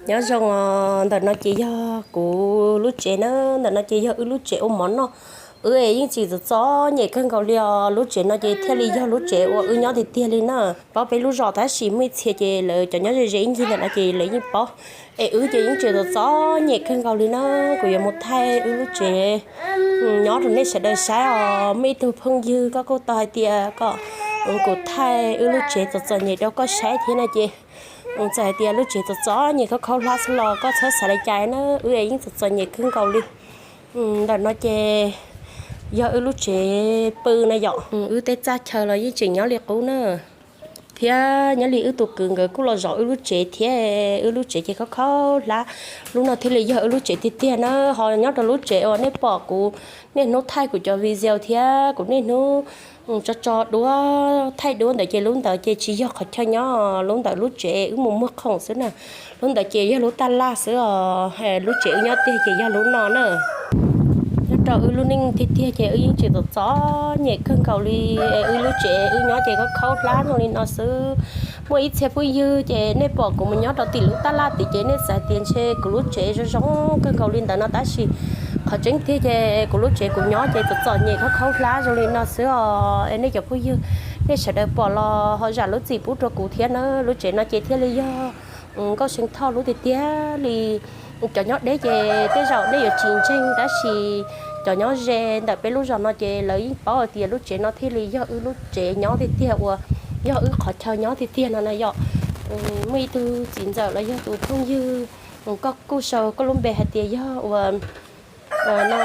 Nyob zoo os, ntawm no ces yog kuv lub tsev na, ntawm no ces yog wb lub tsev ua mov noj. Wb yeej tseem txom txom nyem kawg nkaus li os, lub tsev no ces thiaj li yog lub tsev uas wb nyob tiag tiag li na. Paub peb lub zos tab sis muaj ib txhia ces lawv cov nyob ze ze ib ncig ntawm no ces lawv yeej paub. Es wb ces yeej tseem txom txom nyem kawg nkaus li na, kuv yuav mus thaij wb lub tsev nyob rau nej sawv daws saib os. Muaj ib tug phooj ywg koj kuj tau hais tias kom kuv thaij wb lub tsev txom txom nyem rau koj saib thiab no ces txawm hais tias lub tsev txom txom nyem khaub khaub hlab xwb los koj txhob xav li cas na, wb yeej txom txom nyem kawg nkaus li. Ntawm no ces yog wb lub tsev pw na yom, wb tej txaj chaw los yeej tseem nyob li qub na. Thiab nyob li wb tus kwv nkawd kuj los zov wb lub tsev thiab, wb lub tsev ces khaub khaub hlab. Lub no thiaj li yog wb lub tsev tiag tiag na. Ho nyob rau lub tsev uas nej pom kuv niaj hnub thaij kuv cov video thiab kuv niaj hnub tso tso duab thaij duab ntawd ces lub ntawd ces tsis yog qhov chaw nyob, lub ntawd lub tsev wb mus muag khoom xwb na. Lub ntawd ces yog lub taj laj xwb os, lub tsev wb nyob tiag ces yog lub no na. Nyob rau wb lub neej tiag tiag ces wb yeej tseem txom txom nyem kawg nkaus li. Wb lub tsev wb nyob ces khaub khaub hlab zoo li no xwb. Muaj ib txhia phooj ywg ces nej pom kuv mus nyob rau tim lub taj laj tid ces nej xav tias ntshe kuv lub tsev zoo zoo kawg nkaus li ntawd no tab sis qhov tseeb tiag ces kuv lub tsev kuv nyob ces txom txom nyem khaub khaub hlab zoo li no xwb os. Es nej cov phooj ywg nej sawv daws pom los ho zam lub txim pub rau kuv thiab na. Lub tsev no ces thiaj li yog Nkauj See Thoj lub tiag tiag li. Cov nyob deb ces tej zaum nej yuav tsis ntseeg tab sis cov nyob ze ntawm peb lub zos no ces lawv yeej paub hais tias lub tsev no thiaj li yog wb lub tsev nyob tiag tiag uas yog wb qhov chaw nyob tiag tiag no na yom. Muaj ib tug txiv ntxawm los yog tus phooj ywg, koj kuj sau koj lub npe hais tias yog uas no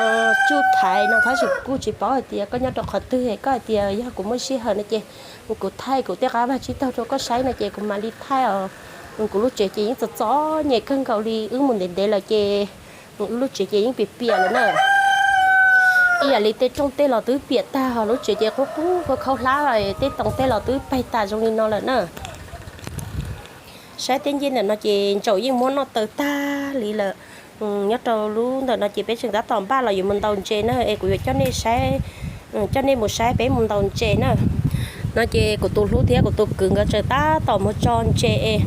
Tsuj Thaiv no tab sis kuv kuj tsis paub hais tias koj nyob rau qhov twg, koj hais tias yog kuv muaj sij hawm no ces kuv thaij kuv tej qab vaj tsib taug rau koj saib no ces kuv mam li thaij os. Kuv lub tsev ces yeej txom txom nyem kawg nkaus li, wb mus ntev ntev lawm ces wb lub tsev ces yeej piam piam lawm na. Ib yam li tej rooj tej los twb piam tag, ho lub tsev ces qub qub khaub khaub hlab, tej toov tej los twb paig tas zoo li no lawm na. Saib tej ncej ntawm no ces ntsaum yeej muab noj taw tag li lawm. Nyob rau lub ntawm no ces peb tseem tab tom npaj los yuav mus ntaus ntses na, es kuv yuav coj nej saib, coj nej mus saib peb mus ntaus ntses na. No ces kuv tus hlub thiab kuv tus kwv nkawd tseem tab tom mus tso ntses es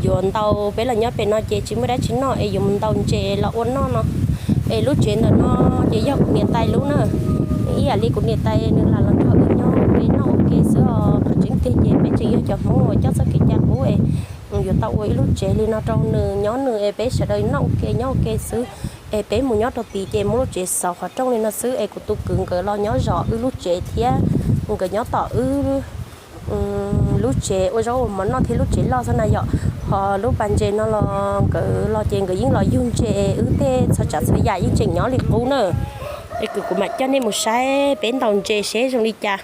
yuav ntaus, peb los nyob pem no ces tsis muaj dab tsi noj es yuav mus ntaus ntses los ua noj no. Es lub tsev ntawm no ces yog kuv niam tais lub na. Ib yam li kuv niam tais nws lam los nrog wb nyob ua ke noj ua ke xwb os. Qhov tseeb tiag ces peb tseem yog cov Hmoob uas coj txoj kev cai qub es yuav tau ua ib lub tsev li no rau nws nyob nws es peb sawv daws noj ua ke nyob ua ke xwb. Es peb mus nyob rau tid ces muab lub tsev xauv qhov rooj li no xwb es kuv tus kwv nkawd los nyob zov wb lub tsev thiab nkawd nyob tom wb lub tsev ua zaub ua mov noj thiab lub tsev loj xwb na yom. Ho lub pas ntses no los nkawd los ces nkawd yeej los yug ntses, wb tej txhua tsav txhua yam yeej tseem nyob li qub na. Es kuv mam coj nej mus saib peb ntaus ntses seb zoo li cas.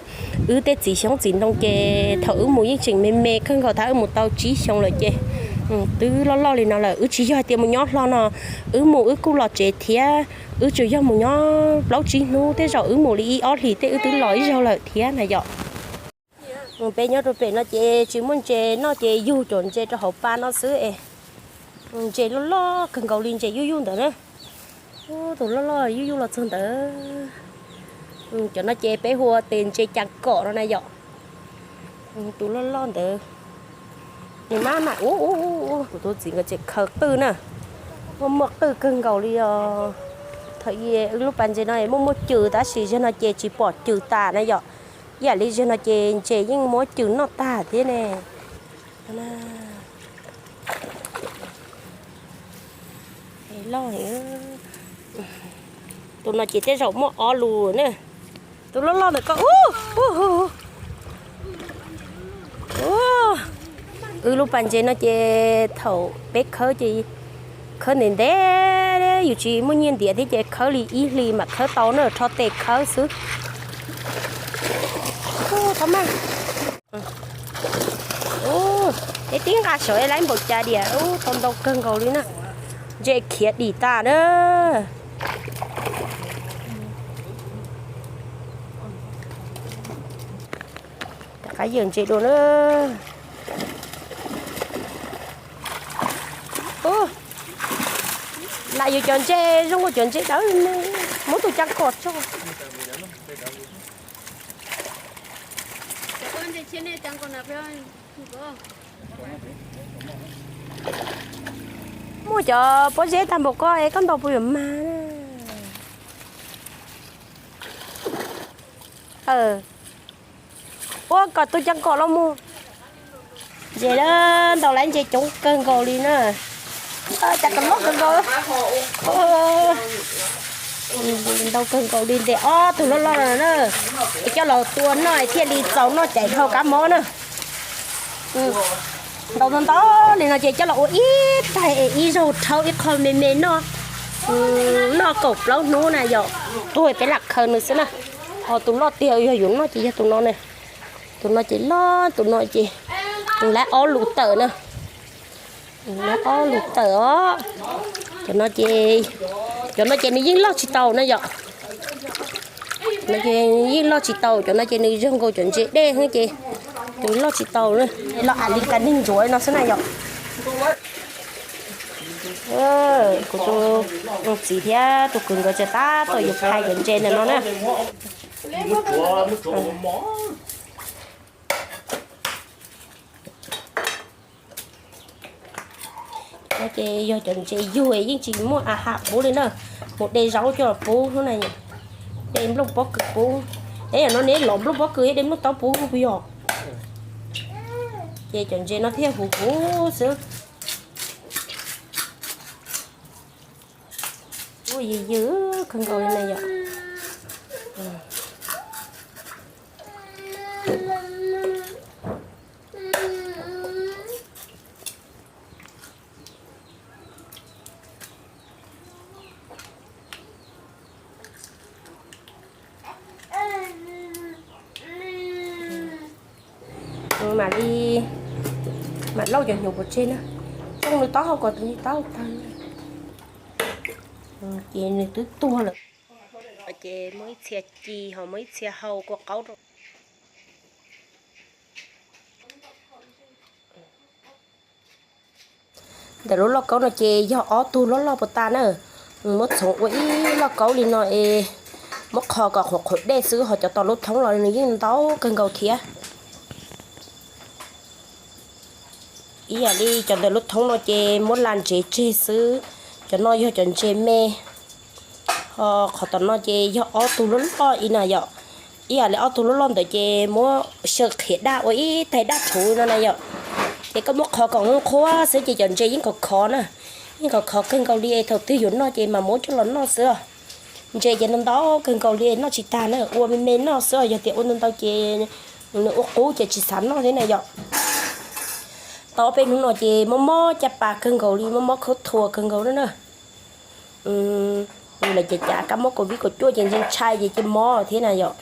Wb tej txiv xyoob txiv ntoo ces thaum wb mus yeej tseem me me kawg nkaus, thaum wb mus tau tsib xyoo lawm ces twb loj loj li no lawm. Wb tsis yog hais tias mus nyob hlo no, wb mus wb kuj los tsev thiab. Wb tsuas yog mus nyob plaub tsib hnub, tej zaum wb mus li ib ob hlis tej wb twb los ib zaug lawm thiab na yom. Peb nyob rau pem no ces tsis muaj ntses noj ces yug cov ntses rau hauv pas no xwb es ntses loj loj kawg nkaus li, ntses yuj yuj ntawd na. Tus loj loj yuj yuj los txog ntawd. Cov no ces peb hu ua tes ntses cas kom no na yom. Tus loj loj ntawd nws maj mam ua, kuv tus txiv nkawd tseem khaws qwj na. Muaj muaj qwj kawg nkaus li os. Thaum wb lub pas ntses no muaj muaj cws tab sis zaum no ces tsis pom cws tas na yom. Ib yam li zaum no ces ntses yeej muab cws noj tag thiab ne. Tus no ces tej zaum muaj ob lus na. Tus loj loj ntawd ko, wb lub pas ntses no ces thaum peb khawb ces khawb ntev ntev, yus tsis muaj nyiaj ntiav thiab ces khawb li ib hlis mam khawb tau na, rho tes khawb xwb. Teb tib nqa saum lawm npaum cas diam, tau ntau kawg nkaus li na. Ntses khiav dim tas na. Rov qab yawm ntses dua na. Lam yus cov ntses zoo ua cov ntses dawb, muab tus caj kom tso. Cov pob zeb tag npaum koj es koj ntaus puas yuav mag? Ua kom tus cov nkaum los mus. Ntses, ntaus lawv ntses coob kawg nkaus li na. Cas kom loj kawg nkaus. Ntau kawg nkaus li, ntes ob tug loj loj no na, es coj los tua noj thiaj li txaus noj cais dhau kab mob na. Ntau ntau li no ces coj los ua ib taig es ib zaug rhaub ib qho me me noj, noj kaum plaub hnub na yom. Tuag peb lam khaws nws xwb na. Ho tus loj tiag yog yuav noj ces yog tus no na. Tus no ces loj, tus no ces lawv ob lus tawm na. Lawv ob lus tawm os. Cov no ces, cov no ces nws yeej loj tsis tau na yom. No ces yeej loj tsis tau, cov no ces nws zoo nkaus cov ntses dej xwb ces nws loj tsis tau na. Loj a li ka neeg ntsuav no xwb na yom. Kuv tus txiv thiab tus kwv nkawd tseem tab tom yuav phais cov ntses ntawm no na. No ces yog cov ntses yug yeej tsis muaj a ham pub li na. Mus de zaub coj los pub hnub na. De nplooj pob kws pub. Eb, yam no neb lov nplooj pob kws de nplooj taub pub puas yog? Ces cov ntses no thiaj huv huv xwb. Ua yws yws kawg nkaus li na yom. Mam li, mam lauj cov hnyuv pov tseg na. Tsoo nws taub hau kom tus niag taub hau tawg. Ces nws twb tuag lawm. Ces muaj ib txhia ci ho muaj ib txhia hau kua qaub rau. Ntawm lub lauj kaub no ces yog ob tug loj loj puas tas na. Muab txhoov ua ib lauj kaub li no es muab qho kom qhuav qhuav dej xwb, ho cov tom lub thoob los nws yeej ntau kawg nkaus thiab. Ib yam li cov ntawm lub thoob no ces muab la ntsev tseg xwb. Cov no yog cov ntses me. Ho qhov tom no ces yog ob tug loj loj ib na yom. Ib yam li ob tug loj loj ntawd ces muab xyaw qhiav daj ua ib taig daj rhuv no na yom. Ces koj muab qho kom qhuav xwb ces cov ntses yeej khov khov na. Yeej khov khov kawg nkaus li es thaum twg yuav noj ces mam muab coj los noj xwb. Ntses ces ntau ntau kawg nkaus li noj tsis tag na, ua me me noj xwb, yog tias ua ntau ntau ces nws ua qub ces tsis xav noj thiab na yom. Tau ob peb hnub no ces mob mob caj pas kawg nkaus li, mob mob khaub thuas kawg nkaus na. Lawv ces cas kab mob covid kaum cuaj ces ntshai ntshai ces cia mob thiab na yom.